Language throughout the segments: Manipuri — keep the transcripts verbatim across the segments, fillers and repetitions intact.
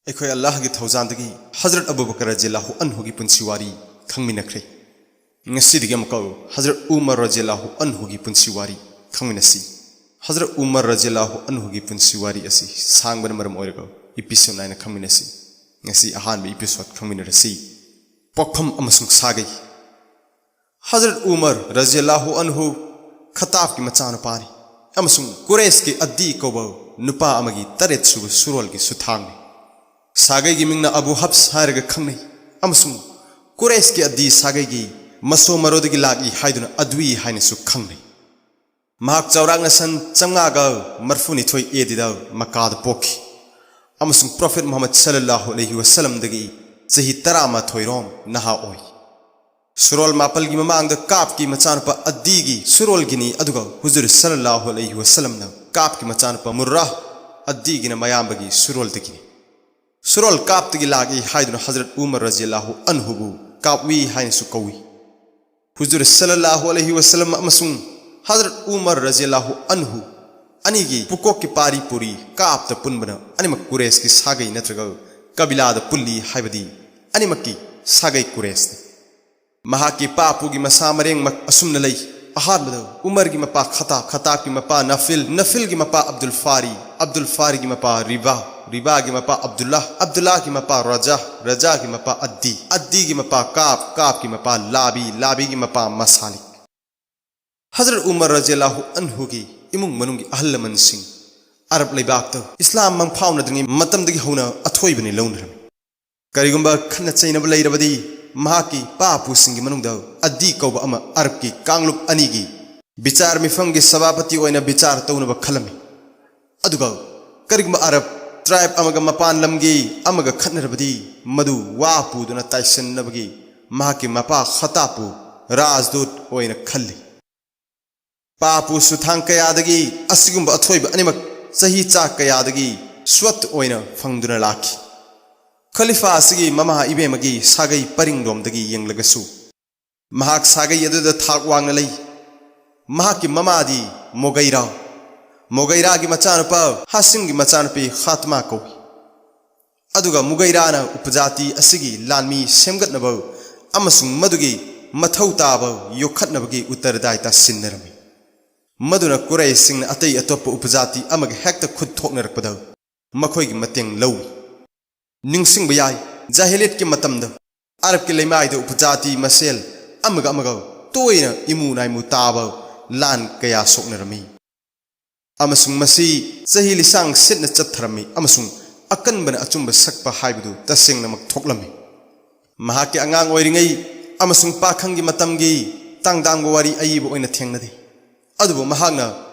ꯑꯩꯈꯣꯏ ꯑꯜꯂꯥꯍꯒꯤ ꯊꯧꯖꯥꯜꯗꯒꯤ ꯍꯖꯔꯠ ꯑꯕꯨ ꯕꯀꯔ ꯔꯖꯤꯌꯜꯂꯥꯍꯨ ꯑꯟꯍꯨꯒꯤ ꯄꯨꯟꯁꯤ ꯋꯥꯔꯤ ꯈꯪꯃꯤꯟꯅꯈ꯭ꯔꯦ꯫ ꯉꯁꯤꯗꯒꯤ ꯑꯃꯨꯛꯀ ꯍꯖꯔꯠ ꯎꯃꯔ ꯔꯖꯤꯌꯜꯂꯥꯍꯨ ꯑꯟꯍꯨꯒꯤ ꯄꯨꯟꯁꯤ ꯋꯥꯔꯤ ꯈꯪꯃꯤꯟꯅꯁꯤ꯫ ꯍꯖꯔꯠ ꯎꯃꯔ ꯔꯖꯤꯌꯜꯂꯥꯍꯨ ꯑꯟꯍꯨꯒꯤ ꯄꯨꯟꯁꯤ ꯋꯥꯔꯤ ꯑꯁꯤ ꯁꯥꯡꯕꯅ ꯃꯔꯝ ꯑꯣꯏꯔꯒ ꯏꯄꯤꯁꯣꯗ ꯅꯥꯏꯅ ꯈꯪꯃꯤꯟꯅꯁꯤ꯫ ꯉꯁꯤ ꯑꯍꯥꯟꯕ ꯏꯄꯤꯁꯣꯗ ꯈꯪꯃꯤꯟꯅꯔꯁꯤ꯫ ꯄꯣꯛꯐꯝ ꯑꯃꯁꯨꯡ ꯁꯥꯒꯩ꯫ ꯍꯖꯔꯠ ꯎꯃꯔ ꯔꯖꯤꯌꯜꯂꯥꯍꯨ ꯑꯟꯍꯨ ꯈꯇꯥꯕꯀꯤ ꯃꯆꯥꯅꯨꯄꯥꯅꯤ ꯑꯃꯁꯨꯡ ꯀꯨꯔꯦꯁꯀꯤ ꯑꯗꯤ ꯀꯧꯕ ꯅꯨꯄꯥ ꯑꯃꯒꯤ ꯇꯔꯦꯠ ꯁꯨꯕ ꯁꯨꯔꯣꯜꯒꯤ ꯁꯨꯊꯥꯡꯅꯤ꯫ ꯁꯥꯒꯩꯒꯤ ꯃꯤꯡꯅ ꯑꯕꯨ ꯍꯞꯁ ꯍꯥꯏꯔꯒ ꯈꯪꯅꯩ ꯑꯃꯁꯨꯡ ꯀꯨꯔꯦꯁꯀꯤ ꯑꯗꯤ ꯁꯥꯒꯩꯒꯤ ꯃꯁꯣ ꯃꯔꯣꯗꯒꯤ ꯂꯥꯛꯏ ꯍꯥꯏꯗꯨꯅ ꯑꯗꯨꯏ ꯍꯥꯏꯅꯁꯨ ꯈꯪꯅꯩ꯫ ꯃꯍꯥꯛ ꯆꯥꯎꯔꯥꯛꯅ ꯁꯟ ꯆꯥꯝꯃꯉꯥꯒ ꯃꯔꯤꯐꯨꯅꯤꯊꯣꯏ ꯑꯦ ꯗꯤꯗ ꯃꯛꯀꯥꯗ ꯄꯣꯛꯈꯤ ꯑꯃꯁꯨꯡ ꯄ꯭ꯔꯣꯐꯦꯠ ꯃꯨꯍꯝꯃꯗ ꯁꯜꯂꯜꯂꯥꯍꯨ ꯑꯂꯩꯍꯤ ꯋꯁꯜꯂꯝꯗꯒꯤ ꯆꯍꯤ ꯇꯔꯥꯃꯥꯊꯣꯏ ꯔꯣꯝ ꯅꯍꯥ ꯑꯣꯏ꯫ ꯁꯨꯔꯣꯜ ꯃꯥꯄꯜꯒꯤ ꯃꯃꯥꯡꯗ ꯀꯥꯕꯀꯤ ꯃꯆꯥꯅꯨꯄꯥ ꯑꯗꯤꯒꯤ ꯁꯨꯔꯣꯜꯒꯤꯅꯤ, ꯑꯗꯨꯒ ꯍꯨꯖꯨꯔ ꯁꯜꯂꯜꯂꯥꯍꯨ ꯑꯂꯩꯍꯤ ꯋꯁꯜꯂꯝꯅ ꯀꯥꯕꯀꯤ ꯃꯆꯥꯅꯨꯄꯥ ꯃꯨꯔꯔꯥ ꯑꯗꯤꯒꯤꯅ ꯃꯌꯥꯝꯕꯒꯤ ꯁꯨꯔꯣꯜꯗꯒꯤꯅꯤ꯫ ꯁꯨꯔꯣꯜ ꯀꯥꯕꯇꯒꯤ ꯂꯥꯛꯏ ꯍꯥꯏꯗꯨꯅ ꯍꯖꯔꯠ ꯎꯃꯔ ꯔꯖꯤꯌꯜꯂꯥꯍꯨ ꯑꯟꯍꯨꯕꯨ ꯀꯥꯕꯋꯤ ꯍꯥꯏꯅꯁꯨ ꯀꯧꯏ꯫ ꯍꯨꯖꯨꯔ ꯁꯜꯂꯜꯂꯥꯍꯨ ꯑꯂꯩꯍꯤ ꯋꯁꯜꯂꯝ ꯑꯃꯁꯨꯡ ꯍꯖꯔꯠ ꯎꯃꯔ ꯔꯖꯤꯌꯜꯂꯥꯍꯨ ꯑꯟꯍꯨ ꯑꯅꯤꯒꯤ ꯄꯨꯀꯣꯛꯀꯤ ꯄꯥꯔꯤ ꯄꯨꯔꯤ ꯀꯥꯕꯇ ꯄꯨꯟꯕꯅ ꯑꯅꯤꯃꯛ ꯀꯨꯔꯦꯁꯀꯤ ꯁꯥꯒꯩ ꯅꯠꯇ꯭ꯔꯒ ꯀꯕꯤꯂꯥꯗ ꯄꯨꯜꯂꯤ, ꯍꯥꯏꯕꯗꯤ ꯑꯅꯤꯃꯛꯀꯤ ꯁꯥꯒꯩ ꯀꯨꯔꯦꯁꯅꯤ꯫ ꯃꯍꯥꯛꯀꯤ ꯄꯥꯄꯨꯒꯤ ꯃꯁꯥ ꯃꯔꯦꯡꯃꯛ ꯑꯁꯨꯝꯅ ꯂꯩ꯫ ꯑꯍꯥꯟꯕꯗ ꯎꯃꯔꯒꯤ ꯃꯄꯥ ꯈꯇꯥꯕ, ꯈꯇꯥꯕꯀꯤ ꯃꯄꯥ ꯅꯐꯤꯜ, ꯅꯐꯤꯜꯒꯤ ꯃꯄꯥ ꯑꯕꯗꯨꯜ ꯐꯥꯔꯤ, ꯑꯕꯗꯨꯜ ꯐꯥꯔꯤꯒꯤ ꯃꯄꯥ ꯔꯤꯕꯥ, ꯔꯤꯕꯥꯒꯤ ꯃꯄꯥ ꯑꯕꯗꯨꯜꯂꯥ, ꯑꯕꯗꯨꯜꯂꯥꯒꯤ ꯃꯄꯥ ꯔꯖꯥ, ꯔꯖꯥꯒꯤ ꯃꯄꯥ ꯑꯗꯤ, ꯑꯗꯤꯒꯤ ꯃꯄꯥ ꯀꯥꯕ, ꯀꯥꯕꯀꯤ ꯃꯄꯥ ꯂꯥꯕꯤ, ꯂꯥꯕꯤꯒꯤ ꯃꯄꯥ ꯃꯁꯥꯂꯤꯛ꯫ ꯍꯖꯔꯠ ꯎꯃꯔ ꯔꯖꯤꯌꯜꯂꯥꯍꯨ ꯑꯟꯍꯨꯒꯤ ꯏꯃꯨꯡ ꯃꯅꯨꯡꯒꯤ ꯑꯍꯜ ꯂꯃꯟꯁꯤꯡ ꯑꯔꯕ ꯂꯩꯕꯥꯛꯇ ꯏꯁꯂꯥꯝ ꯃꯪꯐꯥꯎꯅꯗ꯭ꯔꯤꯉꯩ ꯃꯇꯝꯗꯒꯤ ꯍꯧꯅ ꯑꯊꯣꯏꯕꯅꯤ ꯂꯧꯅꯔꯝꯃꯤ꯫ ꯀꯔꯤꯒꯨꯝꯕ ꯈꯠꯅ ꯆꯩꯅꯕ ꯂꯩꯔꯕꯗꯤ, ꯃꯍꯥꯛꯀꯤ ꯄꯥꯄꯨꯁꯤꯡꯒꯤ ꯃꯅꯨꯡꯗ ꯑꯗꯤ ꯀꯧꯕ ꯑꯃ ꯑꯔꯕꯀꯤ ꯀꯥꯡꯂꯨꯞ ꯑꯅꯤꯒꯤ ꯕꯤꯆꯥꯔ ꯃꯤꯐꯝꯒꯤ ꯁꯚꯥꯄꯇꯤ ꯑꯣꯏꯅ ꯕꯤꯆꯥꯔ ꯇꯧꯅꯕ ꯈꯜꯂꯝꯃꯤ꯫ ꯑꯗꯨꯒ ꯀꯔꯤꯒꯨꯝꯕ ꯑꯔꯕ ꯇ꯭ꯔꯥꯏꯕ ꯑꯃꯒ ꯃꯄꯥꯟ ꯂꯝꯒꯤ ꯑꯃꯒ ꯈꯠꯅꯔꯕꯗꯤ, ꯃꯗꯨ ꯋꯥ ꯄꯨꯗꯨꯅ ꯇꯥꯏꯁꯤꯟꯅꯕꯒꯤ ꯃꯍꯥꯛꯀꯤ ꯃꯄꯥ ꯈꯇꯥꯕꯄꯨ ꯔꯥꯖꯗꯨꯠ ꯑꯣꯏꯅ ꯈꯜꯂꯤ꯫ ꯄꯥꯄꯨ ꯁꯨꯊꯥꯡ ꯀꯌꯥꯗꯒꯤ ꯑꯁꯤꯒꯨꯝꯕ ꯑꯊꯣꯏꯕ ꯑꯅꯤꯃꯛ ꯆꯍꯤ ꯆꯥ ꯀꯌꯥꯗꯒꯤ ꯁ꯭ꯋꯠ ꯑꯣꯏꯅ ꯐꯪꯗꯨꯅ ꯂꯥꯛꯈꯤ꯫ ꯈꯂꯤꯐꯥ ꯑꯁꯤꯒꯤ ꯃꯃꯥ ꯏꯕꯦꯝꯃꯒꯤ ꯁꯥꯒꯩ ꯄꯔꯤꯡꯂꯣꯝꯗꯒꯤ ꯌꯦꯡꯂꯒꯁꯨ, ꯃꯍꯥꯛ ꯁꯥꯒꯩ ꯑꯗꯨꯗ ꯊꯥꯛ ꯋꯥꯡꯅ ꯂꯩ꯫ ꯃꯍꯥꯛꯀꯤ ꯃꯃꯥꯗꯤ ꯃꯣꯒꯩꯔꯥ, ꯃꯣꯒꯩꯔꯥꯒꯤ ꯃꯆꯥꯅꯨꯄꯥ ꯍꯥꯁꯤꯝꯒꯤ ꯃꯆꯥꯅꯨꯄꯤ ꯈꯥꯇꯃꯥ ꯀꯧꯏ꯫ ꯑꯗꯨꯒ ꯃꯨꯒꯩꯔꯥꯅ ꯎꯄꯖꯥꯇꯤ ꯑꯁꯤꯒꯤ ꯂꯥꯟꯃꯤ ꯁꯦꯝꯒꯠꯅꯕ ꯑꯃꯁꯨꯡ ꯃꯗꯨꯒꯤ ꯃꯊꯧ ꯇꯥꯕ ꯌꯣꯛꯈꯠꯅꯕꯒꯤ ꯎꯠꯇꯔꯗꯥꯏ ꯇꯥꯁꯤꯟꯅꯔꯝꯃꯤ꯫ ꯃꯗꯨꯅ ꯀꯨꯔꯩꯁꯤꯡꯅ ꯑꯇꯩ ꯑꯇꯣꯞꯄ ꯎꯄꯖꯥꯇꯤ ꯑꯃꯒ ꯍꯦꯛꯇ ꯈꯨꯠ ꯊꯣꯛꯅꯔꯛꯄꯗ ꯃꯈꯣꯏꯒꯤ ꯃꯇꯦꯡ ꯂꯧꯏ꯫ ꯅꯤꯡꯁꯤꯡꯕ ꯌꯥꯏ, ꯖꯥꯍꯤꯂꯤꯌꯠꯀꯤ ꯃꯇꯝꯗ ꯑꯔꯕꯀꯤ ꯂꯩꯃꯥꯏꯗ ꯎꯄꯖꯥꯇꯤ ꯃꯁꯦꯜ ꯑꯃꯒ ꯑꯃꯒ ꯇꯣꯏꯅ ꯏꯃꯨ ꯅꯥꯏꯃꯨ ꯇꯥꯕ ꯂꯥꯟ ꯀꯌꯥ ꯁꯣꯛꯅꯔꯝꯃꯤ꯫ ꯑꯃꯁꯨꯡ ꯃꯁꯤ ꯆꯍꯤ ꯂꯤꯁꯥꯡ ꯁꯤꯠꯅ ꯆꯠꯊꯔꯝꯃꯤ, ꯑꯃꯁꯨꯡ ꯑꯀꯟꯕꯅ ꯑꯆꯨꯝꯕ ꯁꯛꯄ ꯍꯥꯏꯕꯗꯨ ꯇꯁꯦꯡꯅꯃꯛ ꯊꯣꯛꯂꯝꯃꯤ꯫ ꯃꯍꯥꯛꯀꯤ ꯑꯉꯥꯡ ꯑꯣꯏꯔꯤꯉꯩ ꯑꯃꯁꯨꯡ ꯄꯥꯈꯪꯒꯤ ꯃꯇꯝꯒꯤ ꯇꯥꯡꯗꯥꯡꯕ ꯋꯥꯔꯤ ꯑꯏꯕ ꯑꯣꯏꯅ ꯊꯦꯡꯅꯗꯦ, ꯑꯗꯨꯕꯨ ꯃꯍꯥꯛꯅ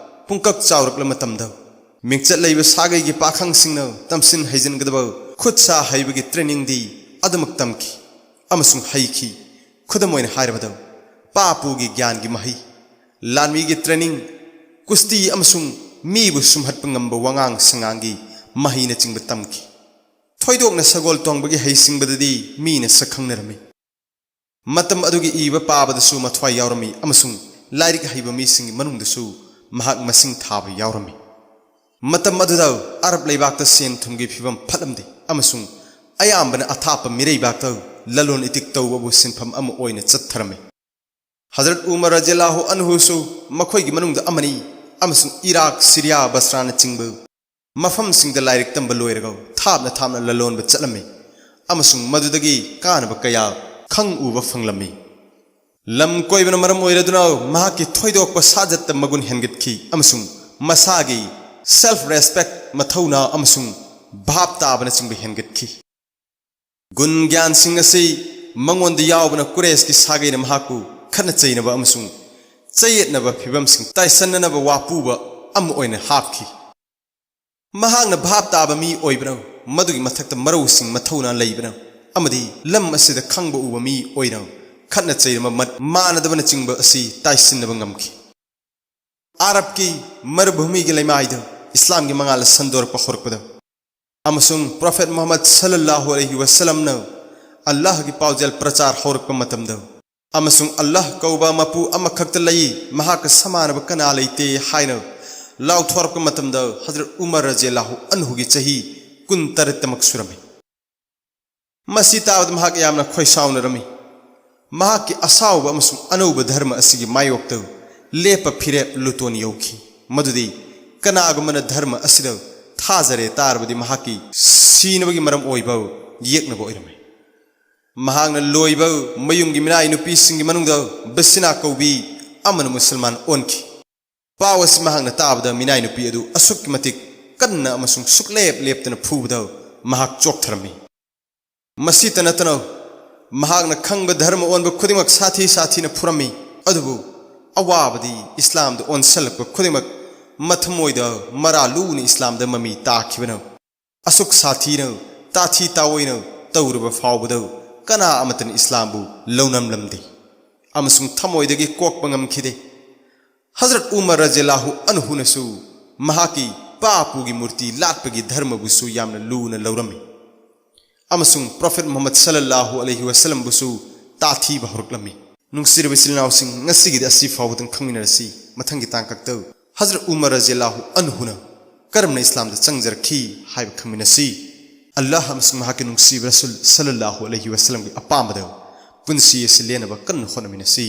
ꯄꯨꯡꯀꯛ ꯆꯥꯎꯔꯛꯂ ꯃꯇꯝꯗ ꯃꯤꯡꯆꯠ ꯂꯩꯕ ꯁꯥꯒꯩꯒꯤ ꯄꯥꯈꯪꯁꯤꯡꯅ ꯇꯝꯁꯤꯟ ꯍꯩꯖꯤꯟꯒꯗꯕ ꯈꯨꯠ ꯁꯥ ꯍꯩꯕꯒꯤ ꯇ꯭ꯔꯦꯅꯤꯡꯗꯤ ꯑꯗꯨꯃꯛ ꯇꯝꯈꯤ ꯑꯃꯁꯨꯡ ꯍꯩꯈꯤ꯫ ꯈꯨꯗꯝ ꯑꯣꯏꯅ ꯍꯥꯏꯔꯕꯗ, ꯄꯥ ꯄꯨꯒꯤ ꯒ꯭ꯌꯥꯟꯒꯤ ꯃꯍꯩ, ꯂꯥꯟꯃꯤꯒꯤ ꯇ꯭ꯔꯦꯅꯤꯡ, ꯀꯨꯁꯇꯤ ꯑꯃꯁꯨꯡ ꯃꯤꯕꯨ ꯁꯨꯝꯍꯠꯄ ꯉꯝꯕ ꯋꯥꯉꯥꯡ ꯁꯉꯥꯡꯒꯤ ꯃꯍꯩꯅꯆꯤꯡꯕ ꯇꯝꯈꯤ꯫ ꯊꯣꯏꯗꯣꯛꯅ ꯁꯒꯣꯜ ꯇꯣꯡꯕꯒꯤ ꯍꯩꯁꯤꯡꯕꯗꯗꯤ ꯃꯤꯅ ꯁꯛꯈꯪꯅꯔꯝꯃꯤ꯫ ꯃꯇꯝ ꯑꯗꯨꯒꯤ ꯏꯕ ꯄꯥꯕꯗꯁꯨ ꯃꯊ꯭ꯋꯥꯏ ꯌꯥꯎꯔꯝꯃꯤ ꯑꯃꯁꯨꯡ ꯂꯥꯏꯔꯤꯛ ꯍꯩꯕ ꯃꯤꯁꯤꯡꯒꯤ ꯃꯅꯨꯡꯗꯁꯨ ꯃꯍꯥꯛ ꯃꯁꯤꯡ ꯊꯥꯕ ꯌꯥꯎꯔꯝꯃꯤ꯫ ꯃꯇꯝ ꯑꯗꯨꯗ ꯑꯔꯕ ꯂꯩꯕꯥꯛꯇ ꯁꯦꯟ ꯊꯨꯝꯒꯤ ꯐꯤꯕꯝ ꯐꯠꯂꯝꯗꯦ ꯑꯃꯁꯨꯡ ꯑꯌꯥꯝꯕꯅ ꯑꯊꯥꯞꯄ ꯃꯤꯔꯩꯕꯥꯛꯇ ꯂꯂꯣꯟ ꯏꯇꯤꯛ ꯇꯧꯕꯕꯨ ꯁꯤꯟꯐꯝ ꯑꯃ ꯑꯣꯏꯅ ꯆꯠꯊꯔꯝꯃꯤ꯫ ꯍꯖꯔꯠ ꯎꯃꯔ ꯔꯖꯤꯌꯜꯂꯥꯍꯨ ꯑꯟꯍꯨꯁꯨ ꯃꯈꯣꯏꯒꯤ ꯃꯅꯨꯡꯗ ꯑꯃꯅꯤ ꯑꯃꯁꯨꯡ ꯏꯔꯥꯛ, ꯁꯤꯔꯤꯌꯥ, ꯕꯁ꯭ꯔꯥꯅꯆꯤꯡꯕ ꯃꯐꯝꯁꯤꯡꯗ ꯂꯥꯏꯔꯤꯛ ꯇꯝꯕ ꯂꯣꯏꯔꯒ ꯊꯥꯞꯅ ꯊꯥꯞꯅ ꯂꯂꯣꯟꯕ ꯆꯠꯂꯝꯃꯤ ꯑꯃꯁꯨꯡ ꯃꯗꯨꯗꯒꯤ ꯀꯥꯟꯅꯕ ꯀꯌꯥ ꯈꯪ ꯎꯕ ꯐꯪꯂꯝꯃꯤ꯫ ꯂꯝ ꯀꯣꯏꯕꯅ ꯃꯔꯝ ꯑꯣꯏꯔꯗꯨꯅ ꯃꯍꯥꯛꯀꯤ ꯊꯣꯏꯗꯣꯛꯄ ꯁꯥꯖꯠꯇ ꯃꯒꯨꯟ ꯍꯦꯟꯒꯠꯈꯤ ꯑꯃꯁꯨꯡ ꯃꯁꯥꯒꯤ self respect, ꯃꯊꯧꯅꯥ ꯑꯃꯁꯨꯡ ꯚꯥꯞ ꯇꯥꯕꯅꯆꯤꯡꯕ ꯍꯦꯟꯒꯠꯈꯤ꯫ ꯒꯨꯟ ꯒ꯭ꯌꯥꯟꯁꯤꯡ ꯑꯁꯤ ꯃꯉꯣꯟꯗ ꯌꯥꯎꯕꯅ ꯀꯨꯔꯦꯁꯀꯤ ꯁꯥꯒꯩꯅ ꯃꯍꯥꯛꯄꯨ ꯈꯠꯅ ꯆꯩꯅꯕ ꯑꯃꯁꯨꯡ ꯆꯌꯦꯠꯅꯕ ꯐꯤꯚꯝꯁꯤꯡ ꯇꯥꯏꯁꯟꯅꯅꯕ ꯋꯥꯄꯨꯕ ꯑꯃ ꯑꯣꯏꯅ ꯍꯥꯞꯈꯤ꯫ ꯃꯍꯥꯛꯅ ꯚꯥꯞ ꯇꯥꯕ ꯃꯤ ꯑꯣꯏꯕꯅ, ꯃꯗꯨꯒꯤ ꯃꯊꯛꯇ ꯃꯔꯧꯁꯤꯡ ꯃꯊꯧꯅꯥ ꯂꯩꯕꯅ ꯑꯃꯗꯤ ꯂꯝ ꯑꯁꯤꯗ ꯈꯪꯕ ꯎꯕ ꯃꯤ ꯑꯣꯏꯅ ꯈꯠꯅ ꯆꯩꯅꯕ ꯃꯠ ꯃꯥꯟꯅꯗꯕꯅꯆꯤꯡꯕ ꯑꯁꯤ ꯇꯥꯏꯁꯤꯟꯅꯕ ꯉꯝꯈꯤ꯫ ꯑꯔꯕꯀꯤ ꯃꯔꯨꯚꯨꯃꯤꯒꯤ ꯂꯩꯃꯥꯏꯗ ꯏꯁꯂꯥꯝꯒꯤ ꯃꯉꯥꯜ ꯁꯟꯗꯣꯔꯛꯄ ꯍꯧꯔꯛꯄꯗ ꯑꯃꯁꯨꯡ ꯄ꯭ꯔꯣꯐꯦꯠ ꯃꯨꯍꯝꯃꯗ ꯁꯜꯂꯜꯂꯥꯍꯨ ꯑꯂꯩꯍꯤ ꯋꯁꯜꯂꯝꯅ ꯑꯜꯂꯥꯍꯒꯤ ꯄꯥꯎꯖꯦꯜ ꯄ꯭ꯔꯆꯥꯔ ꯍꯧꯔꯛꯄ ꯃꯇꯝꯗ ꯑꯃꯁꯨꯡ ꯑꯜꯂꯥꯍ ꯀꯧꯕ ꯃꯄꯨ ꯑꯃꯈꯛꯇ ꯂꯩ, ꯃꯍꯥꯛꯀ ꯁꯃꯥꯟꯅꯕ ꯀꯅꯥ ꯂꯩꯇꯦ ꯍꯥꯏꯅ ꯂꯥꯎꯊꯣꯔꯛꯄ ꯃꯇꯝꯗ ꯍꯖꯔꯠ ꯎꯃꯔ ꯔꯖꯤꯌꯜꯂꯥꯍꯨ ꯑꯟꯍꯨꯒꯤ ꯆꯍꯤ ꯀꯨꯟꯇꯔꯦꯠꯇꯃꯛ ꯁꯨꯔꯝꯃꯤ꯫ ꯃꯁꯤ ꯇꯥꯕꯗ ꯃꯍꯥꯛ ꯌꯥꯝꯅ ꯈꯣꯏꯁꯥꯎꯅꯔꯝꯃꯤ꯫ ꯃꯍꯥꯛꯀꯤ ꯑꯁꯥꯎꯕ ꯑꯃꯁꯨꯡ ꯑꯅꯧꯕ ꯙꯔꯃ ꯑꯁꯤꯒꯤ ꯃꯥꯌꯣꯛꯇ ꯂꯦꯞꯄ ꯐꯤꯔꯦꯞ ꯂꯨꯇꯣꯟ ꯌꯧꯈꯤ, ꯃꯗꯨꯗꯤ ꯀꯅꯥꯒꯨꯝꯕꯅ ꯙꯔꯃ ꯑꯁꯤꯗ ꯊꯥꯖꯔꯦ ꯇꯥꯔꯕꯗꯤ ꯃꯍꯥꯛꯀꯤ ꯁꯤꯅꯕꯒꯤ ꯃꯔꯝ ꯑꯣꯏꯕ ꯌꯦꯛꯅꯕ ꯑꯣꯏꯔꯝꯃꯤ꯫ ꯃꯍꯥꯛꯅ ꯂꯣꯏꯕ ꯃꯌꯨꯝꯒꯤ ꯃꯤꯅꯥꯏ ꯅꯨꯄꯤꯁꯤꯡꯒꯤ ꯃꯅꯨꯡꯗ ꯕꯁꯤꯅꯥ ꯀꯧꯕꯤ ꯑꯃꯅ ꯃꯨꯁꯜꯃꯥꯟ ꯑꯣꯟꯈꯤ꯫ ꯄꯥꯎ ꯑꯁꯤ ꯃꯍꯥꯛꯅ ꯇꯥꯕꯗ ꯃꯤꯅꯥꯏ ꯅꯨꯄꯤ ꯑꯗꯨ ꯑꯁꯨꯛꯀꯤ ꯃꯇꯤꯛ ꯀꯟꯅ ꯑꯃꯁꯨꯡ ꯁꯨꯛꯂꯦꯞ ꯂꯦꯞꯇꯅ ꯐꯨꯕꯗ ꯃꯍꯥꯛ ꯆꯣꯛꯊꯔꯝꯃꯤ꯫ ꯃꯁꯤꯇ ꯅꯠꯇꯅ ꯃꯍꯥꯛꯅ ꯈꯪꯕ ꯙꯔꯃ ꯑꯣꯟꯕ ꯈꯨꯗꯤꯡꯃꯛ ꯁꯥꯊꯤ ꯁꯥꯊꯤꯅ ꯐꯨꯔꯝꯃꯤ꯫ ꯑꯗꯨꯕꯨ ꯑꯋꯥꯕꯗꯤ ꯏꯁꯂꯥꯝꯗ ꯑꯣꯟꯁꯤꯜꯂꯛꯄ ꯈꯨꯗꯤꯡꯃꯛ ꯃꯊꯃꯣꯏꯗ ꯃꯔꯥ ꯂꯨꯅ ꯏꯁꯂꯥꯝꯗ ꯃꯃꯤ ꯇꯥꯈꯤꯕꯅ ꯑꯁꯨꯛ ꯁꯥꯊꯤꯅ ꯇꯥꯊꯤ ꯇꯥꯑꯣꯏꯅ ꯇꯧꯔꯕ ꯐꯥꯎꯕꯗ ꯀꯅꯥ ꯑꯃꯠꯇꯅ ꯏꯁꯂꯥꯝꯕꯨ ꯂꯧꯅꯝꯂꯝꯗꯦ ꯑꯃꯁꯨꯡ ꯊꯃꯣꯏꯗꯒꯤ ꯀꯣꯛꯄ ꯉꯝꯈꯤꯗꯦ꯫ ꯍꯖꯔꯠ ꯎꯃꯔ ꯔꯖꯤꯌꯜꯂꯥꯍꯨ ꯑꯟꯍꯨꯅꯁꯨ ꯃꯍꯥꯛꯀꯤ ꯄꯥꯄꯨꯒꯤ ꯃꯨꯔꯇꯤ ꯂꯥꯠꯄꯒꯤ ꯙꯔꯃꯕꯨꯁꯨ ꯌꯥꯝꯅ ꯂꯨꯅ ꯂꯧꯔꯝꯃꯤ ꯑꯃꯁꯨꯡ ꯄ꯭ꯔꯣꯐꯦꯠ ꯃꯨꯍꯝꯃꯗ ꯁꯜꯂꯜꯂꯥꯍꯨ ꯑꯂꯩꯍꯤ ꯋꯁꯜꯂꯝꯕꯨꯁꯨ ꯇꯥꯊꯤꯕ ꯍꯧꯔꯛꯂꯝꯃꯤ꯫ ꯅꯨꯡꯁꯤꯔꯕ ꯏꯆꯤꯜ ꯏꯅꯥꯎꯁꯤꯡ, ꯉꯁꯤꯒꯤꯗꯤ ꯑꯁꯤ ꯐꯥꯎꯕꯗꯪ ꯈꯪꯃꯤꯟꯅꯔꯁꯤ꯫ ꯃꯊꯪꯒꯤ ꯇꯥꯡꯀꯛꯇ ꯍꯖꯔꯠ ꯎꯃꯔ ꯔꯖꯤꯌꯜꯂꯥꯍꯨ ꯑꯟꯍꯨꯅ ꯀꯔꯝꯅ ꯏꯁꯂꯥꯝꯗ ꯆꯪꯖꯔꯛꯈꯤ ꯍꯥꯏꯕ ꯈꯪꯃꯤꯟꯅꯁꯤ꯫ ꯑꯜꯂꯥꯍ ꯑꯃꯁꯨꯡ ꯃꯍꯥꯛꯀꯤ ꯅꯨꯡꯁꯤꯕ ꯔꯁꯨꯜ ꯁꯜꯂꯜꯂꯥꯍꯨ ꯑꯂꯩꯍꯤ ꯋꯁꯜꯂꯝꯒꯤ ꯑꯄꯥꯝꯕꯗ ꯄꯨꯟꯁꯤ ꯑꯁꯤ ꯂꯦꯟꯅꯕ ꯀꯟꯅ ꯍꯣꯠꯅꯃꯤꯟꯅꯁꯤ꯫